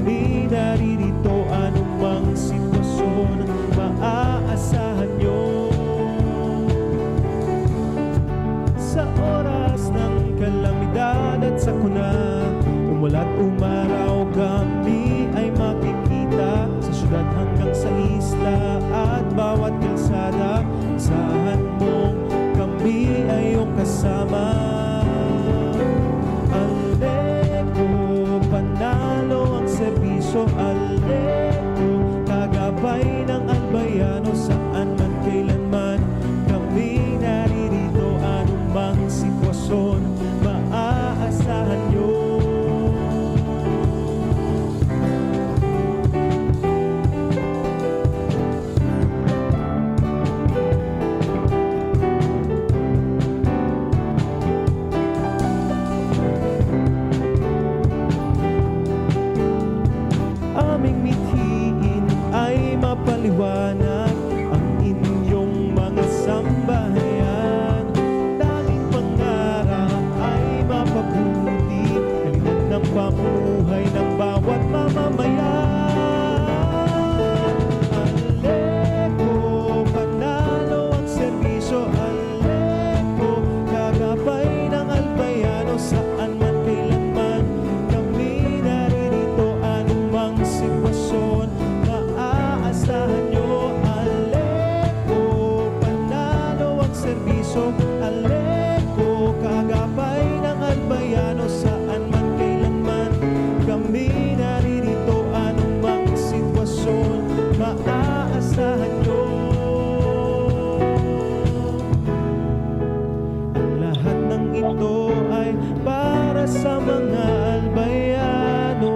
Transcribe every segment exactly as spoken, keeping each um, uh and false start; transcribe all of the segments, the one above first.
Kami naririto, anumang sitwasyon, maaasahan nyo. Sa oras ng kalamidad at sakuna, umulat umaraw, kami ay makikita sa syudad hanggang sa isla at bawat kalsada. Asahan mong kami ay iyong kasama. Aleko, panalo ang serbisyo. Aleko, kagabay ng Albayano, saan man, kailanman. Kami naririto, anumang sitwasyon, maaasahan nyo. Aming mithiin ay mapaliwanag ang inyong mga sambahayan. Tanging pangarap ay mapabuti, kalidad ng pamumuhay ng bawat mamamayan. Aleko, panalo ang serbisyo. Aleko, kagabay ng Albayano, saan man, kailanman. Kami naririto, anumang sitwasyon, maaasahan nyo. Aleko, panalo ang serbisyo. Aleko, kagabay ng Albayano, saan man, kailanman. Kami naririto, anumang sitwasyon, maaasahan nyo. Ang lahat ng ito ay para sa mga Albayano.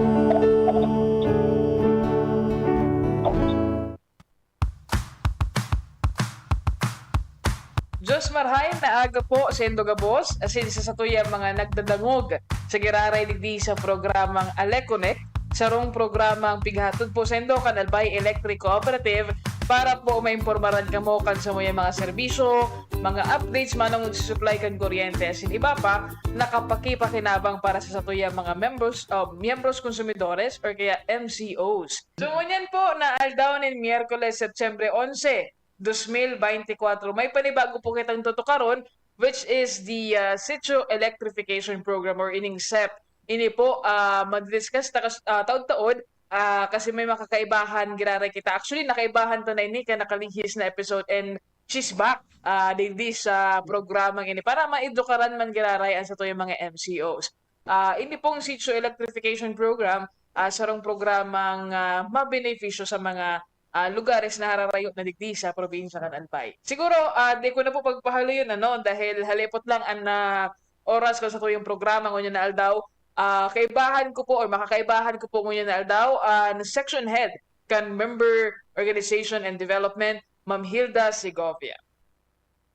Diyos marhay na aga po saindo gabos, asin sa satuyang mga nagdadangog sa giraray digdi sa programang Aleconnect, sarong programang pighatod po saindo kan Albay Electric Cooperative para po maimpormaran kamo kan samuyang mga serbisyo, mga updates manongod sa supply kan kuryente asin iba pa na kapakipakinabang para sa satuyang mga members, o miyembros konsumidores or kaya M C Os. So, ngunyan po na aldaw nin Miyerkules, Setyembre onse, dos mil beintikwatro, may panibago po kitang tutukaron, which is the, ah, Sitio Electrification Program or ining SEP. Ini po, ah, magdi-discuss ta kas-, ah, taod-taod, ah, kasi may makakaibahan giraray kita. Actually, nakaibahan ta na ini kan nakalihis na episode, and she's back, ah, digdi sa programang ini para maedukaran man giraray ang satuyang mga M C Os. Ah, ini pong Sitio Electrification Program, ah, sarong programang, ah, mabenepisyo sa mga, ah, lugares na hararayo na digdi sa probinsya kan Albay. Siguro, ah, di ko na po pagpahaloyon, ano, dahil halipot lang an, ah, oras kan satuyang programa ngunyan na aldaw. Ah, kaibahan ko po or makakaibahan ko po ngunyan na aldaw an Section Head kan Member Organization and Development, Ma'am Hilda Segovia.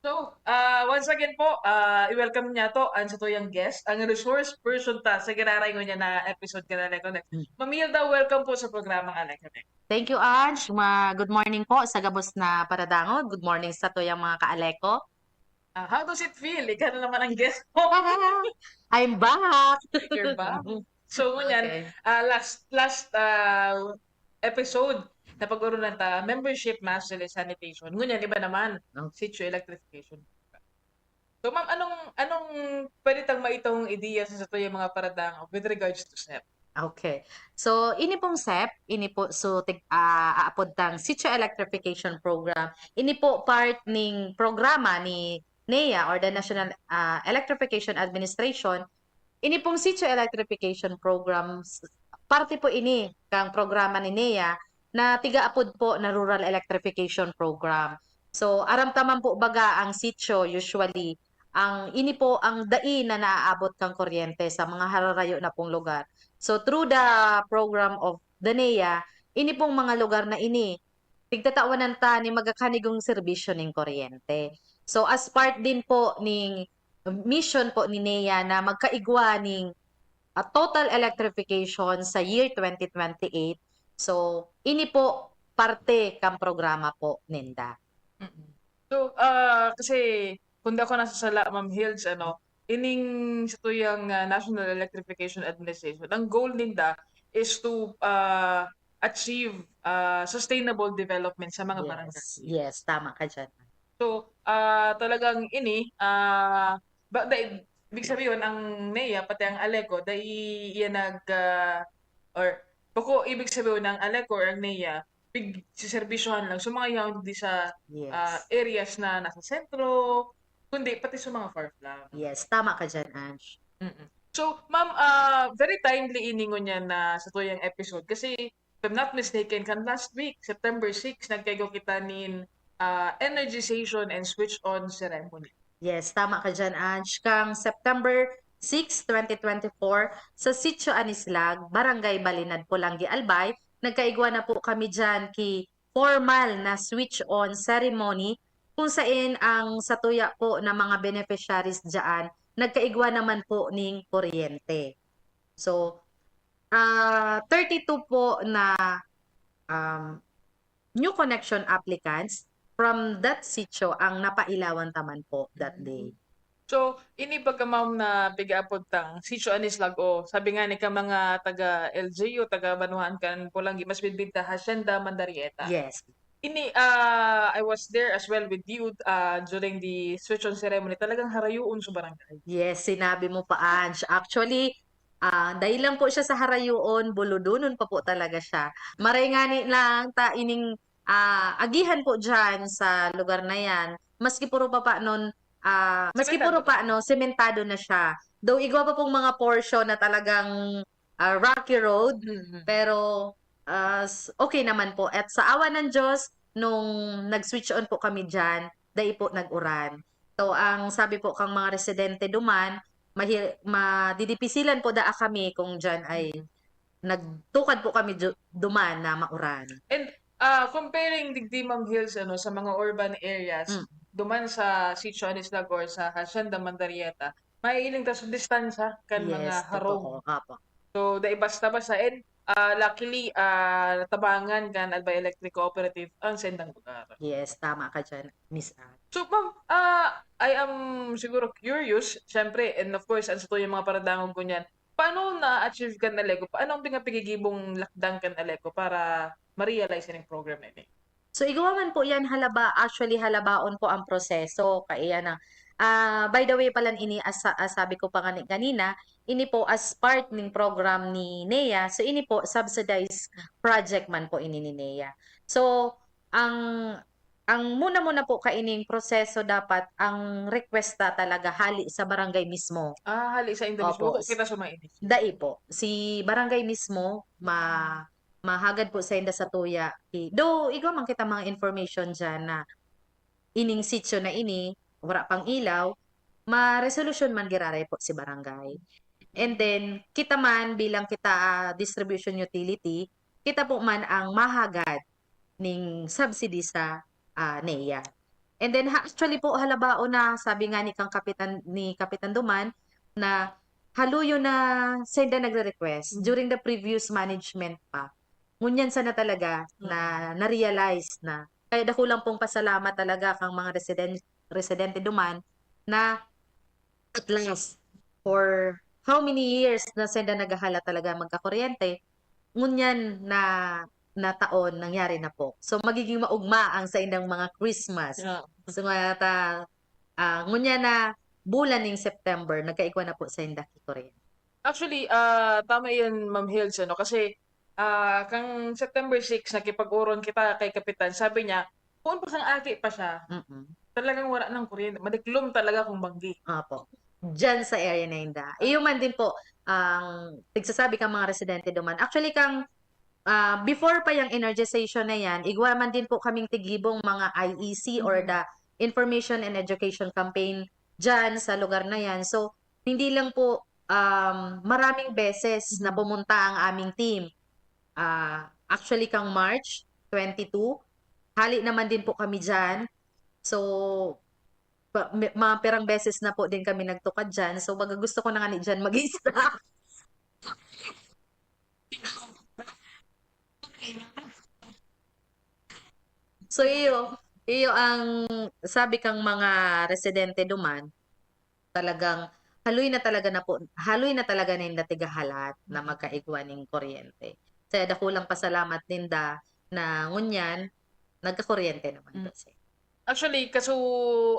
So, ah, once again po, ah, i-welcome niyato an satuyang guest, ang resource person ta sa giraray ngunyan na episode kan Aleconnect. Hmm. Ma'am Hilda, welcome po sa programang Aleconnect. Thank you, Ange. Ma-, good morning po sa gabos na paradangog. Good morning sa satuyang mga ka-Aleco. Ah, how does it feel? Ikaw na naman ang guest ko. I'm back! You're back. So, ngunyan, Okay. ah, last, last, ah, episode, napag-oronan ta, membership, mass sanitation. Ngunyan, iba naman, Oh. Sitio electrification. So, ma'am, anong, anong pwede tang maitahong ideya sa satuyang mga paradangog with regards to SEP? Okay. So, ini pong SEP, ini po, so, tig-, ah, aapod tang Sitio Electrification Program. Ini po part ning programa ni NEA or the National, ah, Electrification Administration. Ini pong Sitio Electrification Program, s-, parte po ini kang programa ni NEA na tiga-apod po na Rural Electrification Program. So, aram ta man po baga ang sitio, usually, ang, ini po ang dai na naaabot kang kuryente sa mga hararayo na pong lugar. So, through the program of the NEA, ini pong mga lugar na ini, tigtatawanan ta ni magakanigong serbisyo ning kuryente. So, as part din po ning mission po ni NEA na magkaigwa ning, ah, total electrification sa year twenty twenty-eight. So, ini po parte kang programa po ninda. Mm. So, ah, kasi kung di ako nasasala, Ma'am Hilds, ano, ining satuyang, ah, National Electrification Administration, ang goal ninda is to, ah, achieve, ah, sustainable development sa mga barangay. Yes, yes, tama ka dyan. So, ah, talagang ini, ah, ba, dai, ibig sabihin, ang NEA, pati ang ALECO, dai iya nag, ah, or, bako, ibig sabihin, ang ALECO or ang NEA, pig, siserbisyohan lang. So, mga yaon di sa Yes. ah, areas na nasa sentro, kundi pati sa mga far-flung. Yes, tama ka dyan, Ange. Mm-mm. So, ma'am, ah, very timely ini ngunyan na satuyang episode kasi, if I'm not mistaken, kan last week, September six, nagkaigwa kita nin, ah, energization and switch on ceremony. Yes, tama ka dyan, Ange. Kang September six, twenty twenty-four, sa Sitio Anislag, Barangay Balinad, Polangui, Albay, nagkaigwa na po kami dyan ki formal na switch on ceremony kung sain ang satuya po na mga beneficiaries dyan nagkaigwa naman po ning kuryente. So, ah, thirty-two po na, um, new connection applicants from that sitio ang napailawan ta man po that day. So, ini baga, ma'am, na pigaapod tang Sitio Anislag, o sabi nga ni ka mga taga L G U, taga banwaan kan Polangui, mas bidbid ta Hacienda Mandarieta. Yes. Ini, ah, I was there as well with you, ah, during the switch on ceremony. Talagang harayoon sa barangay. Yes, sinabi mo pa, Ange. Actually, ah, dai lang po siya sa harayoon, buludonon pa po talaga siya. Maray ngani lang ta ining, ah, agihan po dyan sa lugar na yan. Maski puro pa pa nun, ah, maski Sementado puro na. pa, no, sementado na siya. Though igwa pa pong mga portion na talagang, ah, rocky road, Mhm. pero, ah, s-, okay naman po. At sa awa ng Diyos, nung nag-switch on po kami dyan, dai po nag-uran. So, ang sabi po kang mga residente duman, mahi-, madidipisilan po daa kami kung dyan ay nagtukad po kami du-, duman na mauran. And, ah, comparing digdi, ma'am, Hills, ano, sa mga urban areas, Mm. duman sa Sitio Anislag or sa Hacienda Mandarieta, maiiling ta sa distansya kan mga Yes, harong. totoo. Apo. So, dai basta-basta. And, ah, luckily, ah, natabangan kan Albay Electric Cooperative ang saindang lugar. Yes, tama ka dyan, Miss Anne. So, ma'am, ah, I am siguro curious, syempre, and of course, ang satuyang mga paradangog ngunyan, paano na-achieve kan ALECO? Paano ang pinapigigibong lakdang kan ALECO para ma-realize ining program na ini? So, igwa man po yan, halaba, actually, halabaon po ang proseso. Kaya na, ah, by the way pala, ini, as, as sabi ko pa ngani kanina, ini po as part ning program ni NEA. So, ini po, subsidized project man po ini ni NEA. So, ang, ang muna-muna po kaining proseso, dapat ang request ta talaga hali sa barangay mismo. Ah, hali sa inda Opo. Mismo. Kita sa mga ini. Dai po. Si barangay mismo, ma-, mahagad po sa inda sa tuya. I-, though, igwa man kita mga information dyan na ining sitio na ini, wala pang ilaw, ma-resolution man giraray po si barangay. And then, kita man bilang kita, ah, distribution utility, kita po man ang mahagad ning subsidy sa, ah, NEA. And then, ha-, actually po, halabaon na, sabi nga ni kang Kapitan, ni Kapitan Duman, na haluyo na senda nagre-request Mm. during the previous management pa. Ngunyan sana talaga Mm. na na-realize na. Kaya dakulang pong pasalamat talaga kang mga residen-, residente duman na at last, for how many years na senda naghahala talaga magkakuryente, ngunyan na, na taon, nangyari na po. So, magiging maugma ang saindang mga Christmas. Yeah. So, nga ta, ah, ngunyan na bulan ning September, nagkaigwa na po sainda ki kuryente. Actually, ah, tama yan, Ma'am Hills, ano? Kasi, ah, kang September six, nakipag-oron kita kay Kapitan. Sabi niya, kung pa sang aki pa siya, Mm-mm. talagang wala ng kuryente. Madiklom talaga kung banggi. Apo. Diyan sa area na inda. Iyo man din po, ang tigsasabi kang mga residente duman. Actually, kang, ah, before pa yung energization na yan, igwa man din po kaming tigibong mga I E C or Mhm. the Information and Education Campaign dyan sa lugar na yan. So, hindi lang po, um, maraming beses na Mhm. pumunta ang aming team. Ah, actually, kang March twenty-two, hali naman din po kami dyan. So, pa-, may, mga pirang beses na po din kami nagtukad dyan. So, baga gusto ko na nga ni dyan mag-isa. So, iyo, iyo ang sabi kang mga residente duman, talagang haloy na talaga na po, haloy na talaga ninda tigahalat na magkaigwa ning kuryente. Kaya dakulang pasalamat ninda na ngunyan, nagkakuryente naman Mm. po siya. Actually, kaso,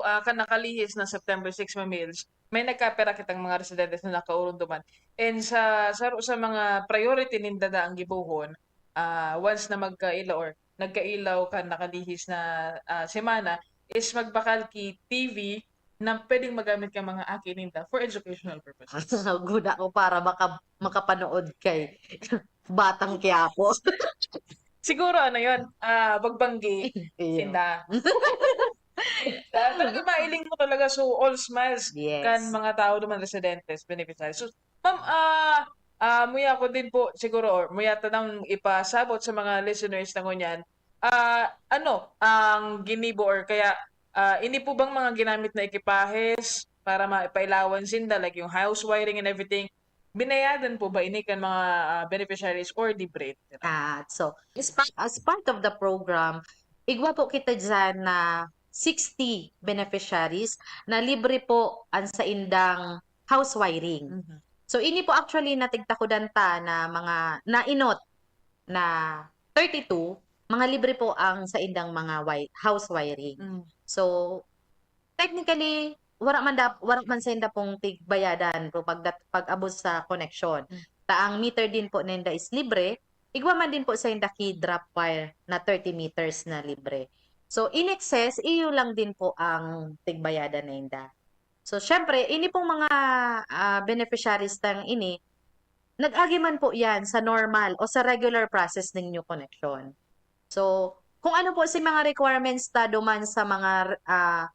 ah, kan nakalihis na September six, Ma'am Hils, may nagkapira kitang mga residentes na nakaurunduman. And sa, saro sa mga priority ninda daang gibohon, ah, once na magkailaw or nagkailaw kan nakalihis na, ah, semana, is magbakal ki T V na pwedeng magamit kan mga aki ninda for educational purposes. Guna ko para maka-, makapanood kay Batang Quiapo. Siguro, ano yun, ah, magbanggi, Iyo. sinda. Talaga, mailing mo talaga. So, all smiles Yes. kan mga tao naman, residentes, beneficiaries. So, ma'am, ah, ah, muya ko din po, siguro, or muya ta nang ipasabot sa mga listeners na ngunyan, ah, ano ang ginibo or kaya, ah, ini po bang mga ginamit na ekipahes para maipailawan sinda, like yung house wiring and everything, binayadan po ba ini kan mga, ah, beneficiaries or libre? Ah, so, as pa-, as part of the program, igwa po kita dyan na sixty beneficiaries na libre po ang saindang house wiring. Mhm. So, ini po actually natigtakodan ta na mga nainot na thirty-two, mga libre po ang saindang mga wi-, house wiring. Mm. So, technically, wala man dap-, wala man sainda pong tigbayadan po pagdat-, pag-abot sa koneksyon. Mm. Ta ang meter din po ninda is libre, igwa man din po sainda ki drop wire na thirty meters na libre. So, in excess, iyo lang din po ang tigbayadan ninda. So, syempre, ini pong mga, ah, beneficiaries tang ini, nag-agi man po yan sa normal o sa regular process ning new connection. So, kung ano po si mga requirements ta duman sa mga, ah,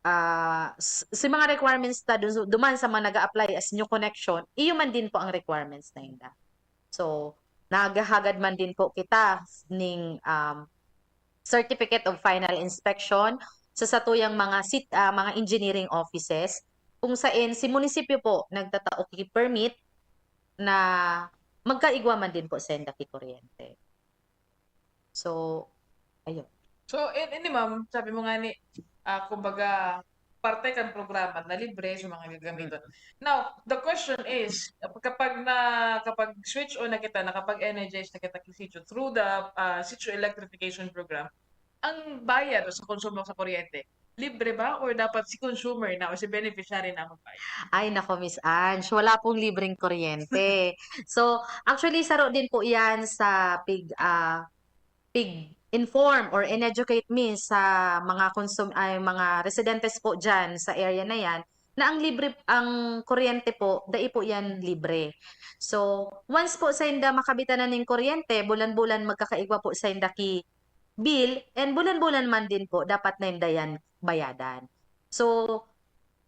ah, s-, si mga requirements ta dun, duman sa mga nag-a-apply as new connection, iyo man din po ang requirements na inda. So, naghahagad man din po kita ning, um, Certificate of Final Inspection sa satuyang mga sit-, ah, mga engineering offices, kung saen si munisipyo po nagtatao ki permit na magkaigwa man din po sainda ki kuryente. So, ayun. So, in-, ini, ma'am, sabi mo nga ni, ah, kumbaga, parte kan programa na libre sa mga gagamiton. Mm. Now, the question is, kapag na, kapag switch on na kita, nakapag-energize na kita ki sitio through the, ah, sitio electrification program, ang bayad o sa konsumo sa kuryente, libre ba or dapat si consumer na o si beneficiary na magbayad? Ay, nako, Miss Ange, wala pong libreng kuryente. So, actually, saro din po yan sa pig-, ah, pig-inform or in-educate me sa mga consum-, ay, mga residentes po dyan sa area na yan, na ang libre, ang kuryente po, dai po yan libre. So, once po sainda makabitan na ning kuryente, bulan-bulan magkakaigwa po sainda ki bill, and bulan-bulan man din po, dapat na inda yan bayadan. So,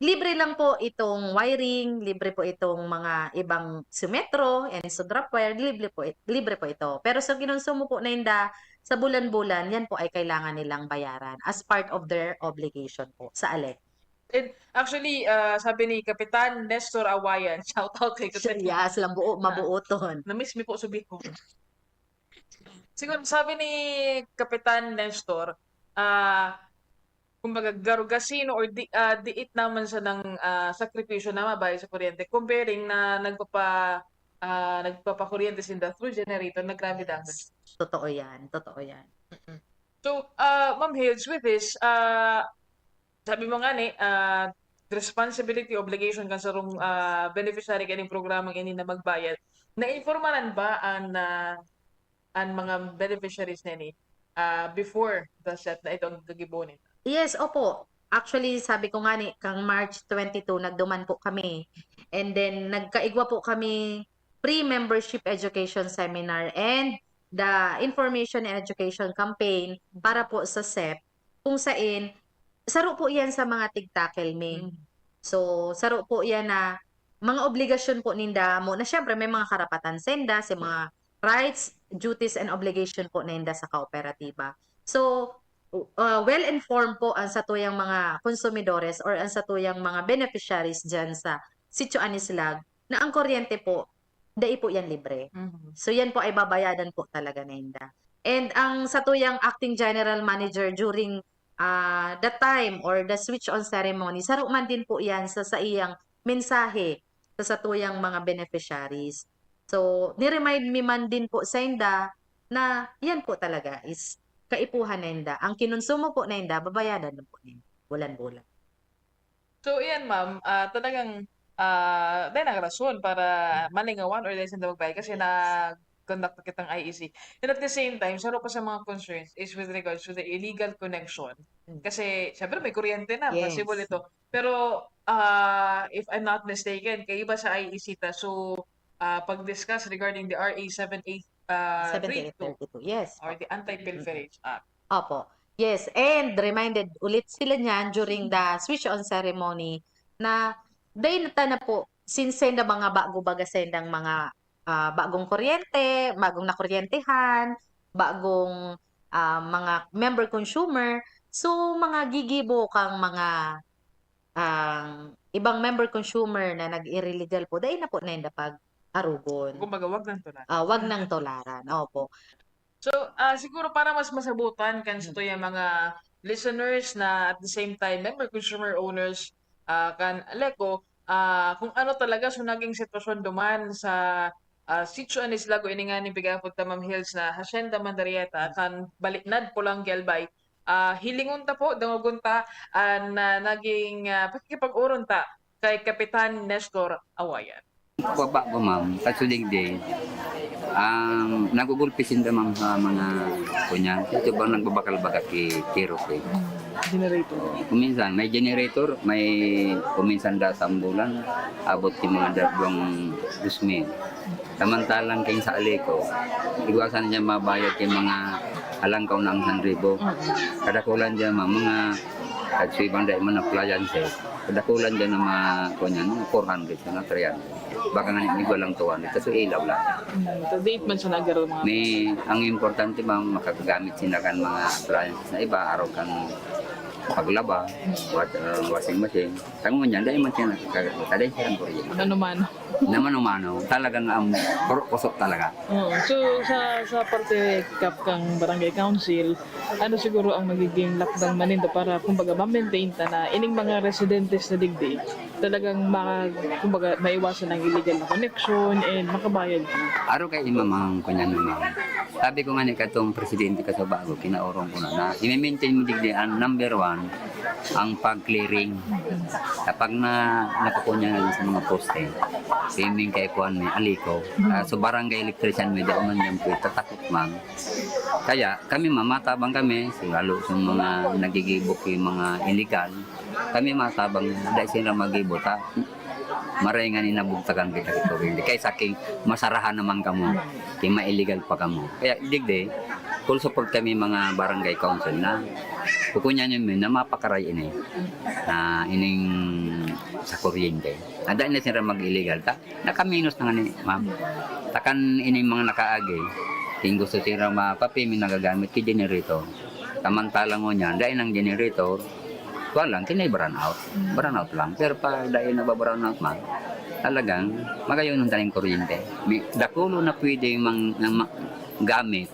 libre lang po itong wiring, libre po itong mga ibang simetro and sa drop wire, libre po it-, libre po ito. Pero sa kinonsumo po na inda sa bulan-bulan, yan po ay kailangan nilang bayaran as part of their obligation po sa ALEC. And actually, ah, sabi ni Kapitan Nestor Awayan, shout out kay Kapitan. Yes, lambuo, Ah, mabuoton. Na-miss mi po sa Bicol. Siguro, sabi ni Kapitan Nestor, ah, kumbaga, garugasino or di, ah, diit naman sa nang, ah, sakripisyo na mabayad sa kuryente, comparing na nagpapa-, ah, nagpapakuryente sinda through generator na grabe Yes. dapat. Totoo yan, totoo yan. Mm-mm. So, ah, Ma'am Hils, with this, ah, sabi mo nga ni, ah, responsibility, obligation kan sarong, ah, beneficiary kaning programang ini na magbayad. Nainformaran ba an, ah, an mga beneficiaries na ini, ah, before the set na ito ang gagibo ninda? Yes, opo. Actually, sabi ko nga ni, kang March twenty-two, nagduman po kami. And then, nagkaigwa po kami pre-membership education seminar and the information and education campaign para po sa sep, kung sain, saro po yan sa mga tig-tackle mi. Mm. So, saro po yan na mga obligasyon po ninda mo, na siyempre may mga karapatan senda, sa mga rights, duties, and obligation po ninda sa kooperatiba. So, uh, well-informed po ang satuyang mga konsumidores or ang satuyang mga beneficiaries dyan sa Sitio Anislag na ang kuryente po, dai po yan libre. Mhm. So, yan po ay babayadan po talaga ninda. And ang satuyang acting general manager during, ah, the time or the switch on ceremony, saro man din po yan sa saiyang mensahe sa satuyang mga beneficiaries. So, ni-remind mi man din po sainda na yan po talaga is kaipuhan ninda. Ang kinonsumo po ninda, babayadan na po ninda bulan-bulan. So, iyan, ma'am, ah, talagang, ah, dai nang rason para malingawan or dai sinda magbayad kasi nag-conduct na kitang I E C. And at the same time, saro pa sa mga concerns is with regards to the illegal connection. Mm. Kasi, syempre, may kuryente na, Yes. possible ito. Pero, ah, if I'm not mistaken, kaiba sa I E C ta. So, ah, pag-discuss regarding the R A seven eight, ah, seven eight three two thirty-two. Yes. or the Anti-Pilferage Act. Opo. Yes, and reminded ulit sila niyan during the switch on ceremony na dai na ta na po, since senda mga bago baga sendang mga, ah, bagong kuryente, bagong nakuryentehan, bagong, ah, mga member consumer. So, mga gigibo kang mga, ang ibang member consumer na nag-irelegal po, dai na po ninda pag-arugon. Kumbaga, wag nang tularan. Ah, wag nang tularan. Opo. So, ah, siguro para mas masabutan kan Mm. satuyang mga listeners na at the same time member consumer owners, ah, kan Aleco, ah, kung ano talaga so naging sitwasyon duman sa, ah, Sitio Anislago ini nganing pig-aapod ta, Ma'am Hills, na Hacienda Mandarieta, kan Balinad, Polong, Albay. Ah, hilingon ta po, dangogon ta an, ah, naging, ah, pakikipag-oron ta kay Kapitan Nestor Awayan. Baba po, ma'am. Kaso digdi, ang nagugulpi sinda, ma'am, sa mga kunya. Ito bang nagbabakal-bakal ki Tirok eh. Generator. Kuminsan, may generator, may kuminsan da sa ambulan, abot yung mga dalawang dos mil. Samantalang kayo sa Aleco, igwasan niya mabayad yung mga alangkaw na ang sanribo. Kadakulan dyan, ma'am, mga kagsibang dahil man appliances. Kadakulan dyan ang mga, kunya, mga four hundred, mga three hundred. Baka nga hindi walang two hundred, kasi ilaw lang. Hmm, so, date man siya nagkaroon mga May, ang importante, ma'am, makagamit sila kan mga appliances na iba, araw kan paglaba, wat, uh, washing machine. Tango niya, dahil man siya nakakagamit, dahil siya ang kuryente. Ano man. Naman umano, talagang ang puro kusok talaga. Oo. So, sa, sa parte, Kap, kang Barangay Council, ano siguro ang magiging lakdang maninda para, kumbaga, ma-maintain ta na ining mga residentes na digdi, talagang ma-, kumbaga, maiwasan ang illegal na connection and makabayad ka. Araw kay imamahang ko niya naman. Sabi ko nga ni katong presidente ka sa bago, kinaurong ko na na, i-maintain mo digdi ang number one, ang pag-clearing. Kapag na nakukuha niya ngayon sa mga poste, swimming kay kuan may Aleco. Ah, so barangay electrician may dao man dyan po, tatakot man. Kaya kami mamatabang kami, so, lalo sa mga nagigibok yung mga illegal, kami matabang, dahil sila magibo, ta, maray nga ni nabugtakan kita sa kuryente. Kay saking masarahan naman kamo, kay ma-illegal pa kamo. Kaya digdi, full support kami mga barangay council na kukunyan yun na mapakaray ini na ining sa kuryente. Ada na sila mag-illegal ta. Nakaminos na nga ni, ma'am. Takan ining mga nakaagi, kung gusto sila mapapimi nagagamit ki generator. Samantalang ngunyan, dahil ng generator, kuwan lang, kinay brownout. Brownout lang. Pero pag dahil nababrown out man, talagang magayon ng daling kuryente. May dakulo na pwede mang, mang, gamit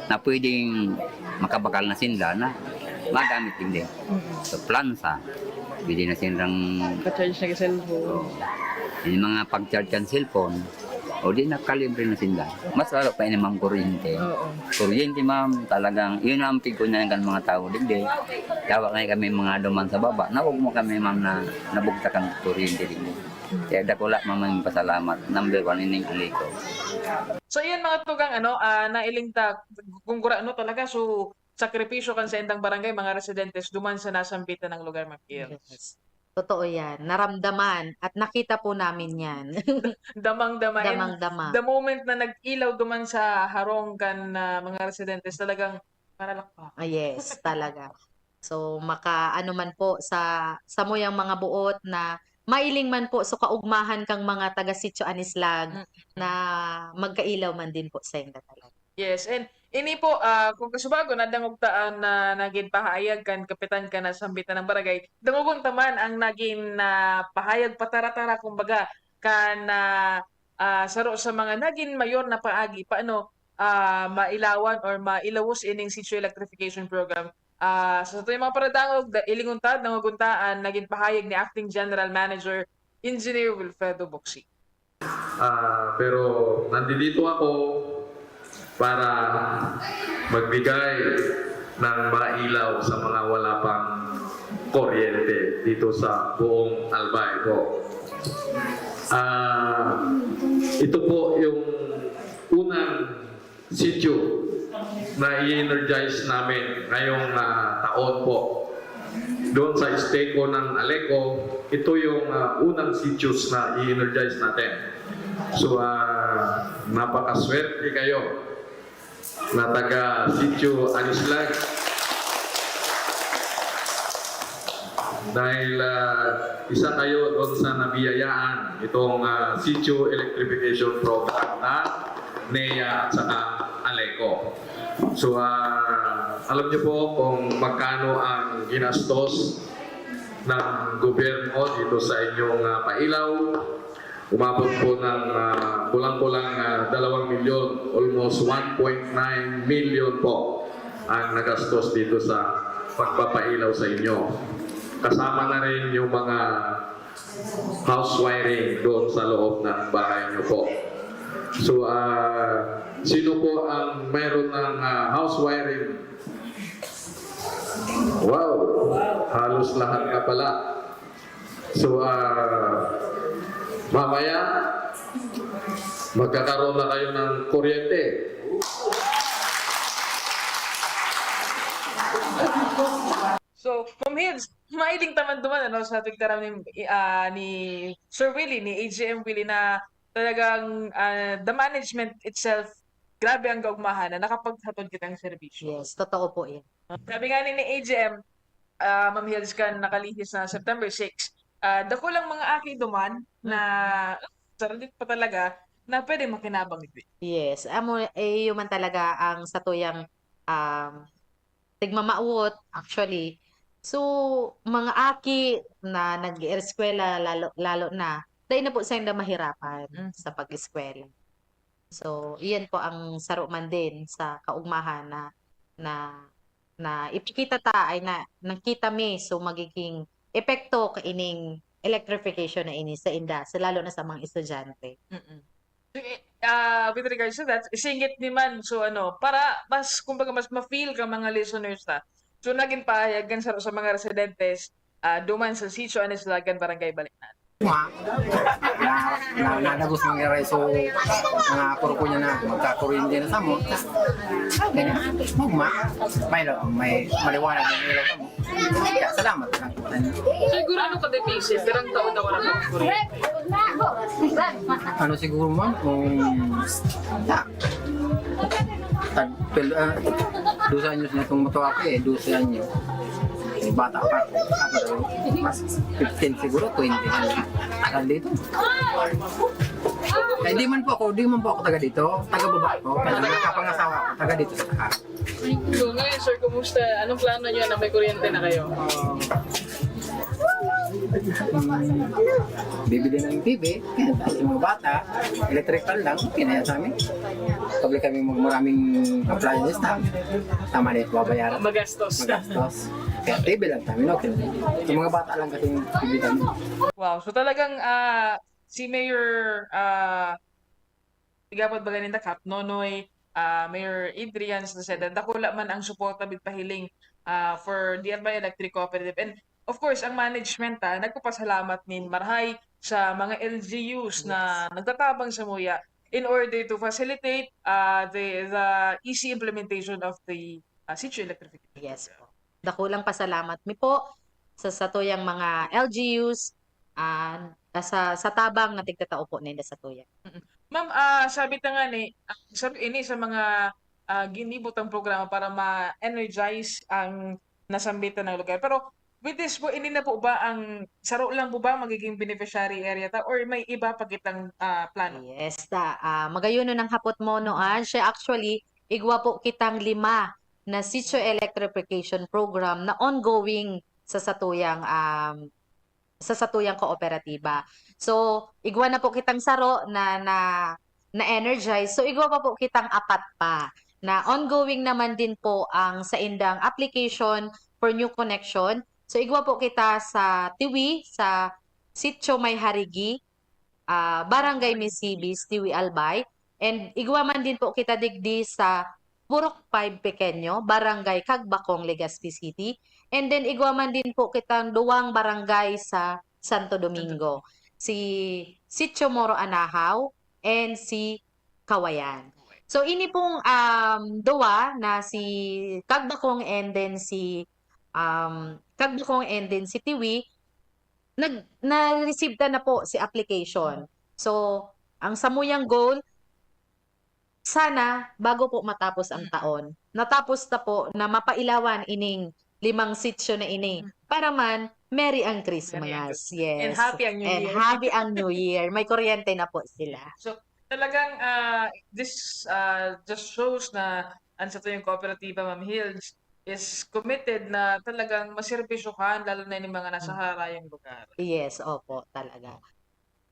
na pwedeng makabakal na sinda na magamit din din. So, plansa, pwede na sinrang Pa-charge na cellphone. Oh. Yung mga pag-charge kan cellphone, o di na kalibre na sinda. Mas lalo pa yun ang kuryente. Oo. Kuryente, ma'am, talagang, yun ang pigkunan kan mga tao, digdi. Yawa nga kami mga duman sa baba, na huwag mo kami, ma'am, na nabugtakan kuryente, digdi. Kaya dakula, ma'am, ang pasalamat. Number one, ining Aleco. So, iyan mga tugang, ano, ah, nailing ta, kung gura, ano talaga, so, sakripisyo kan sa indang barangay, mga residentes, duman sa nasambitan ng lugar, Ma'am Kir. Yes. Totoo yan. Naramdaman at nakita po namin yan. Damang-dama. And Damang-dama. The moment na nag-ilaw duman sa harong kan ah, mga residentes, talagang paralakpak. Ah, yes, talaga. So, maka ano man po sa samuyang mga buot na mailing man po so kaugmahan kang mga taga Sitio Anislag Mm. na magkailaw man din po sa inda talaga. Yes, and ini po, ah, kung kasubago, nadangog ta an, ah, nagin pahayag kan kapitan kan nasambitan ng barangay. Dangogon ta man ang nagin, ah, pahayag patara-tara, kumbaga, kan, ah, ah, saro sa mga nagin mayor na paagi, paano, ah, mailawan or mailawos ining Sitio Electrification Program. Ah, sa satuyang mga paradangog, da-, ilingon ta, dangogon ta an nagin pahayag ni Acting General Manager Engineer Wilfredo Boksik. Ah, pero nandito ako para magbigay ng mga ilaw sa mga wala pang kuryente dito sa buong Albay po. Ah, ito po yung unang sitio na i-energize namin ngayong ah, taon po. Doon sa Esteco ng Aleco, ito yung ah, unang sitios na i-energize natin. So, ah, napakaswerte kayo na taga Sitio Anislag. Dahil ah, isa kayo doon sa nabiyayaan itong ah, Sitio Electrification Program na NEA at saka Aleco. So, ah, alam niyo po kung magkano ang ginastos ng gobyerno dito sa inyong ah, pailaw. Umabot po ng ah, kulang-kulang ah, dalawang milyon, almost one point nine million po ang nagastos dito sa pagpapailaw sa inyo. Kasama na rin yung mga house wiring doon sa loob ng bahay niyo po. So, ah, sino po ang mayroon ng ah, house wiring? Wow! Halos lahat na pala. So, ah, mamaya, magkakaroon na kayo ng kuryente. So, Ma'am Hills, mailing taman duman ano, sa pagtaram ni, ah, ni Sir Willie, ni A G M Willie, na talagang ah, the management itself, grabe ang kaugmahan na nakapaghatod kitang serbisyo. Yes, totoo po yan. Sabi nga ni, ni A G M, ah, Ma'am Hills, kan nakalihis na September six, ah, dakulang mga aki duman na sarili pa talaga na pwedeng makinabang ito. Yes, amo eh, yun man talaga ang satuyang um, tigmamawot, actually. So, mga aki na nag-eskwela lalo, lalo na, dahil na po sa inda mahirapan Mm. sa pag-eskwela. So, iyan po ang saro man din sa kaugmahan na na na ipikita ta ay na nakita mi so magiging epekto kaining electrification na ini sa inda, sa lalo na sa mga estudyante. Mm-mm. So, eh, ah, with regards to that, isingit ni man, so ano, para mas, kumbaga, mas ma-feel ka mga listeners ta. So, naging pahayag kan sa, sa mga residentes, ah, duman sa Sitio Anislagan, Barangay Baliknan. Nga, na, na, nadagos mangyari. So, mga kurko niya na magkakuryente na sa mo. Ganyan. Magma. May, may maliwanag yung ilaw sa mo. Kaya salamat lang. Siguro ano ka deficit, pirang taon na wala kang kuryente? Ano siguro, ma'am, kung ta, tag, pel, ah, dos anyos na itong motor ako eh, dose anyos. Eh, bata pa ako. Mas fifteen siguro, twenty na. Tagal dito. Eh, di man po ako, di man po ako taga dito. Taga baba ako. Pero nakapangasawa ako, taga dito sa taas. So, ngayon, sir, kumusta? Anong plano niyo na may kuryente na kayo? Bibili ng T V, tapos yung mga bata, electrical lang, okay na yan sa amin. Pabili kami mag maraming appliances na, tama na yung babayaran. Magastos. Magastos. Kaya T V lang kami, okay na. Yung mga bata lang kasi yung bibili kami. Wow. So, talagang ah, si Mayor ah, Igapod Baganinda Cap, Nonoy, ah, Mayor Adrian Salceda, dakula man ang suporta bit pahiling ah, for the Albay Electric Cooperative. And of course, ang management ah, nagpapasalamat nin marahay sa mga L G Us na nagtatabang sa muya in order to facilitate ah, the the easy implementation of the ah, Sitio Electrification. Yes po. Dakulang pasalamat mi po sa satuyang mga L G Us ah, sa sa tabang na tigtatao po ninda satuya. Ma'am, ah, sabi ta nga ni, ah, sabi ini sa mga ah, ginibo tang programa para ma-energize ang nasambitan na lugar. Pero with this po, ini na po ba ang saro lang po ba magiging beneficiary area ta or may iba pa kitang ah, plano? Yes, ta. Ah, magayon ang hapot mo, no, ah. Siya actually, igwa po kitang lima na sitio electrification program na ongoing sa satuyang um, sa satuyang kooperatiba. So, igwa na po kitang saro na na na-energize. So, igwa pa po kitang apat pa na ongoing naman din po ang saindang application for new connection. So, igwa po kita sa Tiwi, sa Sitio May Harigi, ah, Barangay Misibis, Tiwi, Albay. And igwa man din po kita digdi sa Purok five Pequeño, Barangay Cagbacong, Legazpi City. And then igwa man din po kitang duwang barangay sa Santo Domingo, si Sitio Moro Anahaw and si Kawayan. So ini pong, um, duwa na si Cagbacong and then si, um, Cagbacong and then si Tiwi, nag na-receive ta na po si application. So, ang samuyang goal, sana bago po matapos ang taon, natapos ta po na mapailawan ining limang sitio na ini. Para man, merry ang Christmas. Merry ang Christmas. Yes. And happy ang New And Year. Happy ang New Year. May kuryente na po sila. So, talagang, ah, this, ah, just shows na ang satuyang kooperatiba, Ma'am Hills, is committed na talagang maserbisyohan, lalo na yung mga nasa Hmm. harayong lugar. Yes, opo, talaga.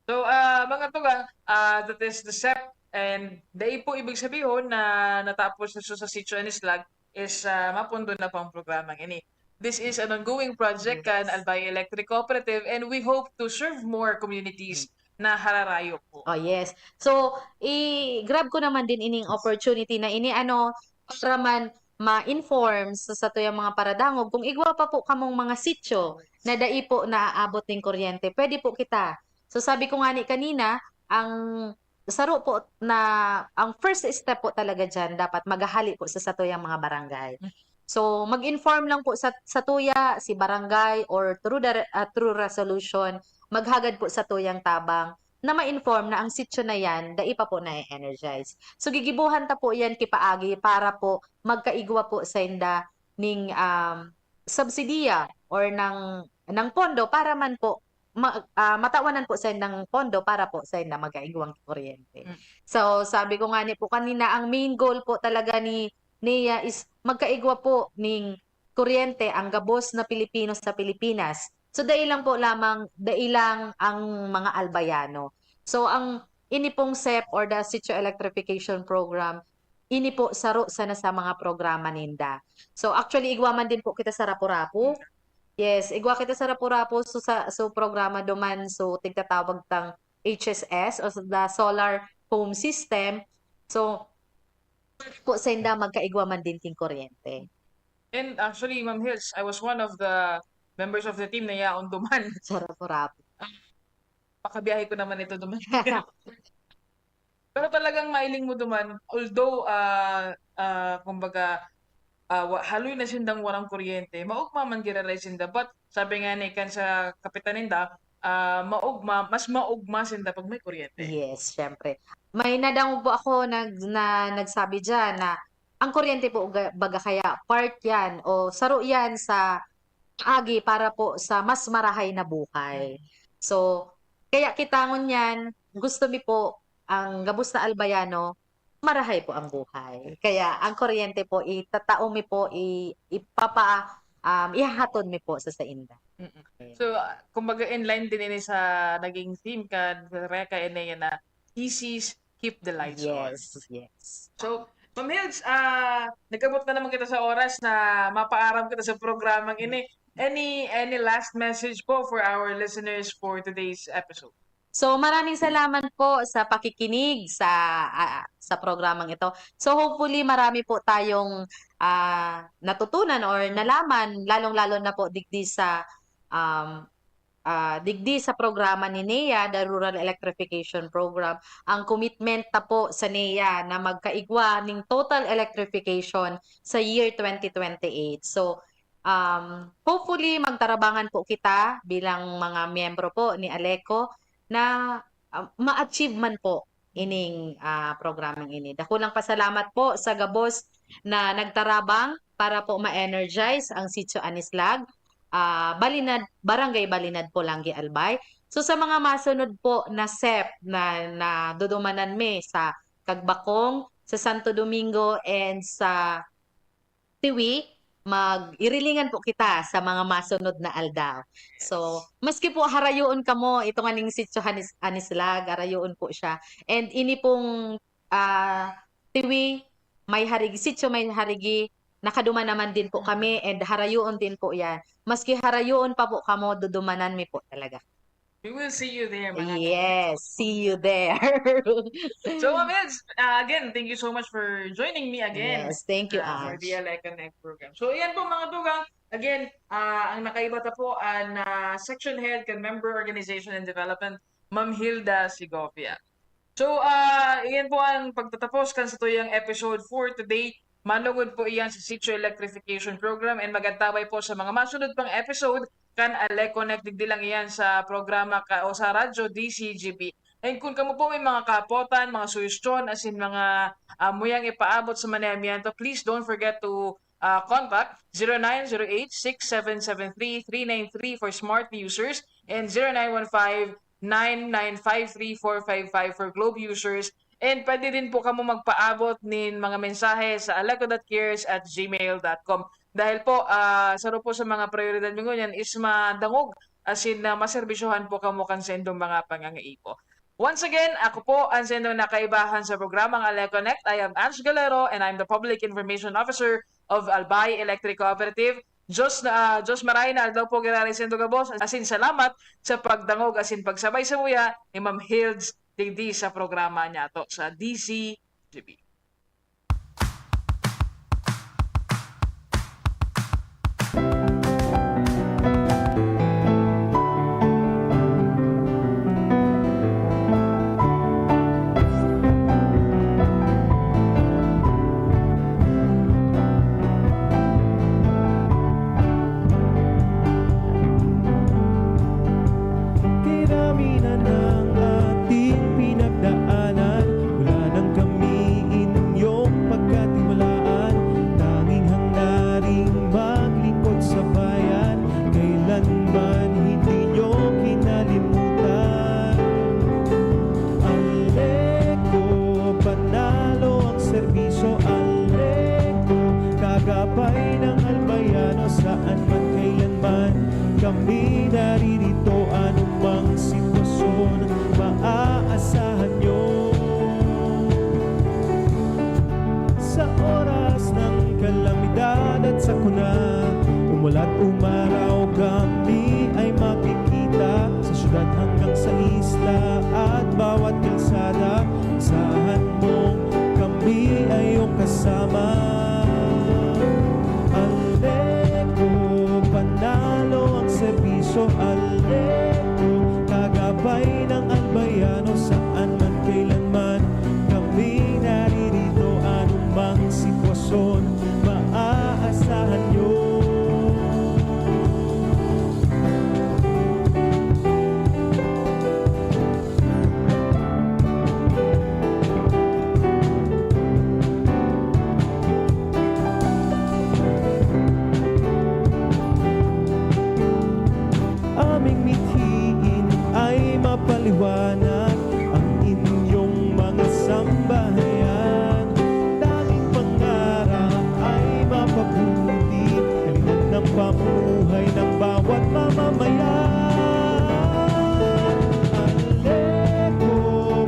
So, ah, mga tugang, ah, that is the SEP, and dai po ibig sabihon na natapos na siya sa Sitio Anislag is, ah, mapundo na po ang programang ini. This is an ongoing project Yes. kan Albay Electric Cooperative, and we hope to serve more communities Hmm. na hararayo po. Oh, yes. So, i-grab ko naman din ining opportunity na ini, ano, para man ma-inform sa satuyang mga paradangog, kung igwa pa po kamong mga sitio na dai po naaabot ning kuryente, pwede po kita. So, sabi ko nga ni kanina, ang saro po na, ang first step po talaga diyan, dapat maghahali po sa satuyang mga barangay. So, mag-inform lang po sa, satuya, si barangay, or through the, ah, through resolution, maghagad po satuyang tabang na ma-inform na ang sitio na yan, dai pa po na-energize. So, gigibuhan ta po yan kipaagi para po magkaigwa po sainda ning, um, subsidiya or ng, ng pondo para man po ma-, ah, matawanan po saindang pondo para po sainda magkaigwang kuryente. Mm. So, sabi ko nga ni po kanina, ang main goal po talaga ni NEA is magkaigwa po ning kuryente ang gabos na Pilipino sa Pilipinas. So, dai lang po lamang, dai lang ang mga Albayano. So, ang ini pong SEP or the Sitio Electrification Program, ini po saro sana sa mga programa ninda. So, actually, igwa man din po kita sa Rapu-Rapu. Yes, igwa kita sa Rapu-Rapu. So, sa, so programa duman, so tigtatawag tang H S S o sa the solar home system. So, po sainda magkaigwa man din king kuryente. And actually, Ma'am Hills, I was one of the members of the team na yaon duman. Sa Rapu-Rapu. Pakabiyahe ko naman ito duman. Pero talagang mailing mo duman, although, ah, ah, kumbaga, ah, wa-, haloy na sindang warang kuryente, maugma man giraray sinda. But sabi nga ni kan sa kapitan ninda, ah, maugma, mas maugma sinda pag may kuryente. Yes, syempre. May nadangog po ako nag-, na nagsabi diyan na ang kuryente po ga-, baga kaya part yan o saro yan sa agi para po sa mas marahay na buhay. Mm. So, kaya kita ngunyan, gusto mi po ang gabos na Albayano, marahay po ang buhay. Kaya ang kuryente po, itatao mi po, i-, ipapa-, um, ihahatod mi po sa sainda. Mm-mm. Ayan. So, ah, kumbaga in line din ini sa naging theme kan Reka Enea na "Thesis, keep the lights on." Yes, yes. So, Ma'am Hills, ah, nag-abot na naman kita sa oras na mapaaram kita sa programang ini. Any, any last message po for our listeners for today's episode? So, maraming salamat po sa pakikinig sa, ah, sa programang ito. So, hopefully, marami po tayong, ah, natutunan or nalaman, lalong-lalo na po digdi sa, um, ah, digdi sa programa ni NEA, the Rural Electrification Program, ang commitment ta po sa NEA na magkaigwa ning total electrification sa year twenty twenty-eight. So, um, hopefully, magtarabangan po kita bilang mga miyembro po ni ALECO na, ah, ma-achieve man po ining, ah, programang ini. Dakulang pasalamat po sa gabos na nagtarabang para po ma-energize ang Sitio Anislag, ah, Balinad, Barangay Balinad, Polangui, Albay. So, sa mga masunod po na SEP na, na dudumanan mi sa Cagbacong, sa Santo Domingo, and sa Tiwi, mag-irilingan po kita sa mga masunod na aldaw. So, Yes. maski po harayoon kamo, ito nga ning Sitio Hanis-, Anislag, harayoon po siya. And ini pong, ah, Tiwi, May Harigi, Sitio May Harigi, nakaduman naman din po Mm. kami and harayoon din po yan. Maski harayoon pa po kamo, dudumanan mi po talaga. We will see you there, mga Yes, see you there. So, Ma'am Hilds, uh, again, thank you so much for joining me again. Yes, thank you, uh, for Ash. the L A Connect program. So, yan po, mga tugang. Again, uh, ang nakaiba ta po ang uh, section head kan Member Organization and Development, Ma'am Hilda Segovia. So, uh, yan po ang pagtatapos kan satuyang episode for today. Manungod po iyan sa Sitio Electrification Program, and mag-antabay po sa mga masunod pang episode kan L A Connect, digdi lang iyan sa programa ka, o sa radyo D C G B. And kung kamo po may mga kapotan, mga suhestyon, asin mga ah, muyang ipaabot sa Manayamiento, please don't forget to ah, contact zero nine zero eight six seven seven three three nine three for smart users and zero nine one five nine nine five three four five five for Globe users. And pwede din po kamo magpaabot nin mga mensahe sa aleco dot cares at gmail dot com. Dahil po, ah, saro po sa mga prioridad mi ngunyan is madangog, asin na maserbisyohan po kamo kan saindong mga pangangaipo. Once again, ako po ang saindong nakaibahan sa programang L A Connect. I am Ange Galero, and I'm the Public Information Officer of Albay Electric Cooperative. Diyos na, ah, Diyos maray na aldaw po giraray saindo gabos. Asin salamat sa pagdangog asin pagsabay samuya ni Ma'am Hilds digdi sa programa niyato sa D C G B. Kay dami na ng ating pinagdaanan, wala nang kami inyong pagkatiwalaan. Tanging hanggaring maglingkod sa bayan, kailanman hindi nyo kinalimutan. Aleco, panalo ang serbisyo. Aleco, kagabay ng Albayano, saan man, kailanman, kami naririto. Anumang sitwasyon, maaasahan nyo. Sa oras ng kalamidad at sakuna, umulan, umaraw, kami ay makikita. Sa syudad hanggang sa isla at bawat kalsada, asahan mong kami ay iyong kasama. Aleco, panalo ang serbisyo. Aleco, kagabay ng Albayano, saan man, kailanman, kami naririto. Anumang sitwasyon, maaasahan nyo. Aming mithiin ay mapaliwanag ang inyong mga sambahayan. Tanging pangarap ay mapabuti, kalidad ng pamumuhay ng bawat mamamayan. Aleco,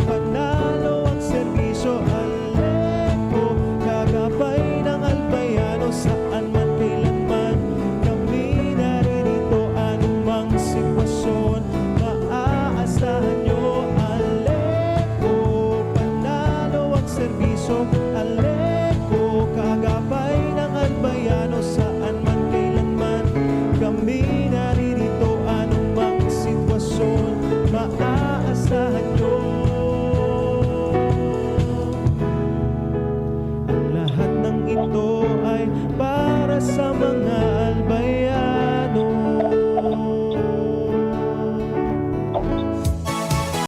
panalo ang serbisyo. Aleco, kagabay ng Albayano, saan man, kailanman, kami naririto. Anumang sitwasyon, maaasahan nyo. Aleco, panalo ang serbisyo.